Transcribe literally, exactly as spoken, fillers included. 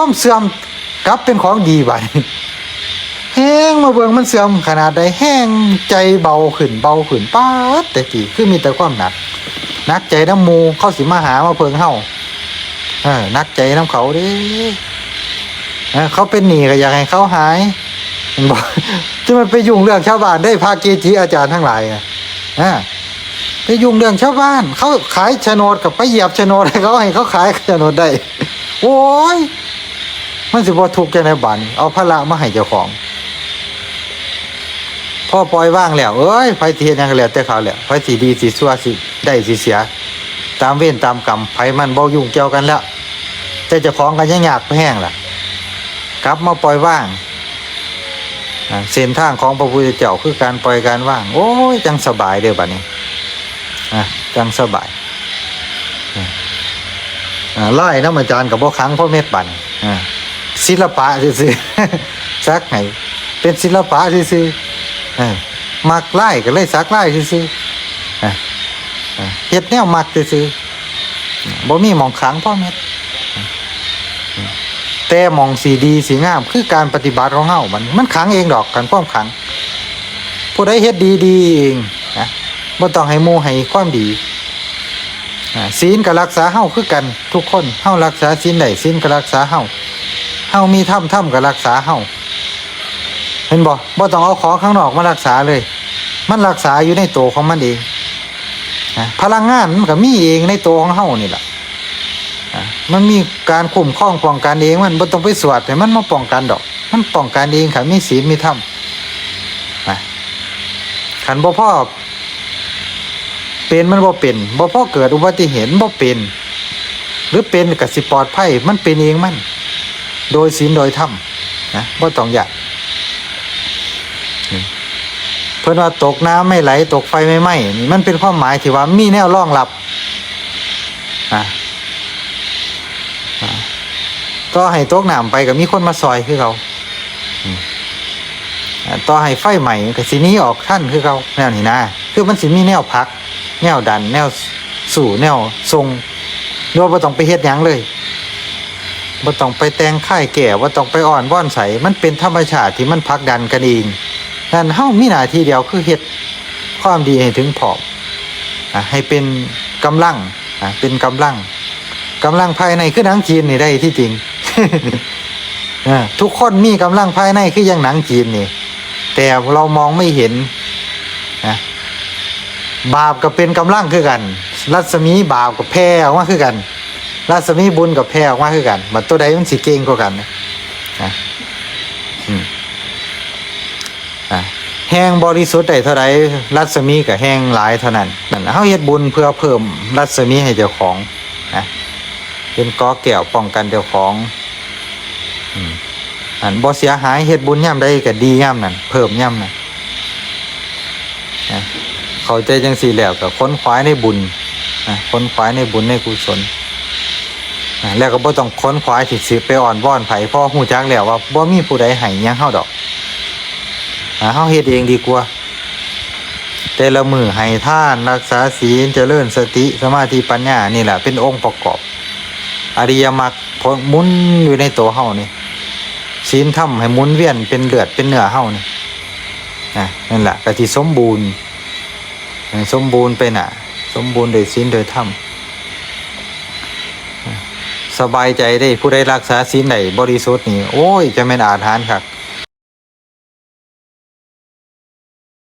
ความเสื่อมกลับเป็นของดีบัดนี้ แฮงมาเบิ่งมันเสื่อมขนาดใด แฮงใจเบาขึ้น เบาขึ้น ป๊าด แต่กี้คือมีแต่ความหนัก หนักใจนำหมู่ เขาสิมาหามาเพิ่งเฮา เออ หนักใจนำเขาเด้ เออ เขาเป็นหนี้ก็อยากให้เขาหาย เห็นบ่ จะมันไปยุ่งเรื่องชาวบ้านได้ พระเกจิอาจารย์ทั้งหลายอะ อ่า ไปยุ่งเรื่องชาวบ้าน เขาขายโฉนดก็ไปเหยียบโฉนดให้เขา ให้เขาขายโฉนดได้ โอ้ย มันสิบ่ทุกข์จั่งใดบาดนี้ เอาภาระมาให้เจ้าของ พอปล่อยวางแล้ว เอ้ย ไผสิเฮ็ดหยังก็แล้วแต่เขาแหละ ไผสิดีสิชั่วสิได้สิเสีย ตามเวรตามกรรม ไผมันบ่ยุ่งเกี่ยวกันแล้ว แต่เจ้าของก็ยังยากไปแฮงล่ะ กลับมาปล่อยวาง อ่า เส้นทางของพระพุทธเจ้าคือการปล่อยการวาง โอ้ย จั่งสบายเด้อบัดนี้ อ่า จั่งสบาย อ่า อ่า ไล่นำอาจารย์ก็บ่ขังพอเม็ดบัดนี้ อ่า ศิลปะซื่อๆ สักให้เป็นศิลปะซื่อๆ เออ มักไล่ก็เลยสักไล่ซื่อๆ อ่า อ่า เฮ็ดแนวมักซื่อๆ บ่มีหม่องขังพอเม็ด แต่หม่องสิดีสิงามคือการปฏิบัติของเฮา มัน มันขังเองดอก คันความขัง ผู้ใดเฮ็ดดีดีเองนะ บ่ต้องให้หมู่ให้ความดี อ่า ศีลก็รักษาเฮาคือกันทุกคน เฮารักษาศีลได้ ศีลก็รักษาเฮา เฮามีธรรม ธรรมก็รักษาเฮา เห็นบ่ บ่ต้องเอาของข้างนอกมารักษาเลย มันรักษาอยู่ในตัวของมันเอง นะ พลังงานมันก็มีเองในตัวของเฮานี่ล่ะ อ่ะ มันมีการคุ้มครองป้องกันเอง มันบ่ต้องไปสวดให้มันมาป้องกันดอก มันป้องกันเอง คันมีศีลมีธรรม นะ คันบ่พอเป็นมันบ่เป็น บ่พอเกิดอุบัติเหตุมันบ่เป็น หรือเป็นก็สิปลอดภัย มันเป็นเองมัน โดยศีลโดยธรรม นะ บ่ต้องย้าน นี่ เพิ่นว่าตกน้ำไม่ไหล ตกไฟไม่ไหม้ นี่มันเป็นความหมายที่ว่ามีแนวรองรับ อ่ะ อ่ะ ต่อให้ตกน้ำไปก็มีคนมาซอยคือเก่า อืม อ่ะ ต่อให้ไฟไหม้ก็สิหนีออกทันคือเก่า แนวนี้นะ คือมันสิมีแนวผลัก แนวดัน แนวสู้ แนวส่ง โดยบ่ต้องไปเฮ็ดหยังเลย บ่ต้องไปแต่งค่ายแก้ บ่ต้องไปอ้อนวอนไส มันเป็นธรรมชาติที่มันผลักดันกันเอง นั้นเฮามีหน้าที่เดียวคือเฮ็ดความดีให้ถึงพร้อม อ่ะ ให้เป็นกำลัง อ่ะ เป็นกำลัง กำลังภายในคือหนังจีนนี่ได้ที่จริง อ่ะ ทุกคนมีกำลังภายในคืออย่างหนังจีนนี่ แต่เรามองไม่เห็น นะ บาปก็เป็นกำลังคือกัน รัศมีบาปก็แผ่ออกมาคือกัน รัศมีบุญก็แผ่ออกมาคือกัน บัดตัวใดมันสิเก่งกว่ากัน นะ อืม อ่ะ แฮงบริสุทธิ์ได้เท่าใด รัศมีก็แฮงหลายเท่านั้น นั่นล่ะ เฮาเฮ็ดบุญเพื่อเพิ่มรัศมีให้เจ้าของ นะ เป็นเกราะแก้วป้องกันเจ้าของ อืม อันบ่เสียหาย เฮ็ดบุญยามใดก็ดียามนั้น เพิ่มยามนั้น นะ เข้าใจจั่งซี้แล้วก็ขนขวายในบุญ นะ ขนขวายในบุญในกุศล นะ แล้วก็บ่ต้องขนขวายที่สิไปอ้อนวอนไผ เพราะฮู้จักแล้วว่าบ่มีผู้ใดให้หยังเฮาดอก อ่า เฮาเฮ็ดเองดีกว่า แต่ละมื้อให้ทาน รักษาศีล เจริญสติ สมาธิ ปัญญา นี่แหละเป็นองค์ประกอบ อริยมรรค เพราะหมุนอยู่ในตัวเฮานี่ ศีลธรรมให้หมุนเวียนเป็นเลือดเป็นเนื้อเฮานี่ นะ นั่นแหละก็สิสมบูรณ์ สมบูรณ์ไปน่ะ สมบูรณ์โดยศีลโดยธรรม สบายใจได้ ผู้ใดรักษาศีลได้บริสุทธิ์นี่ โอ้ย จะแม่นอาถรรพ์คัก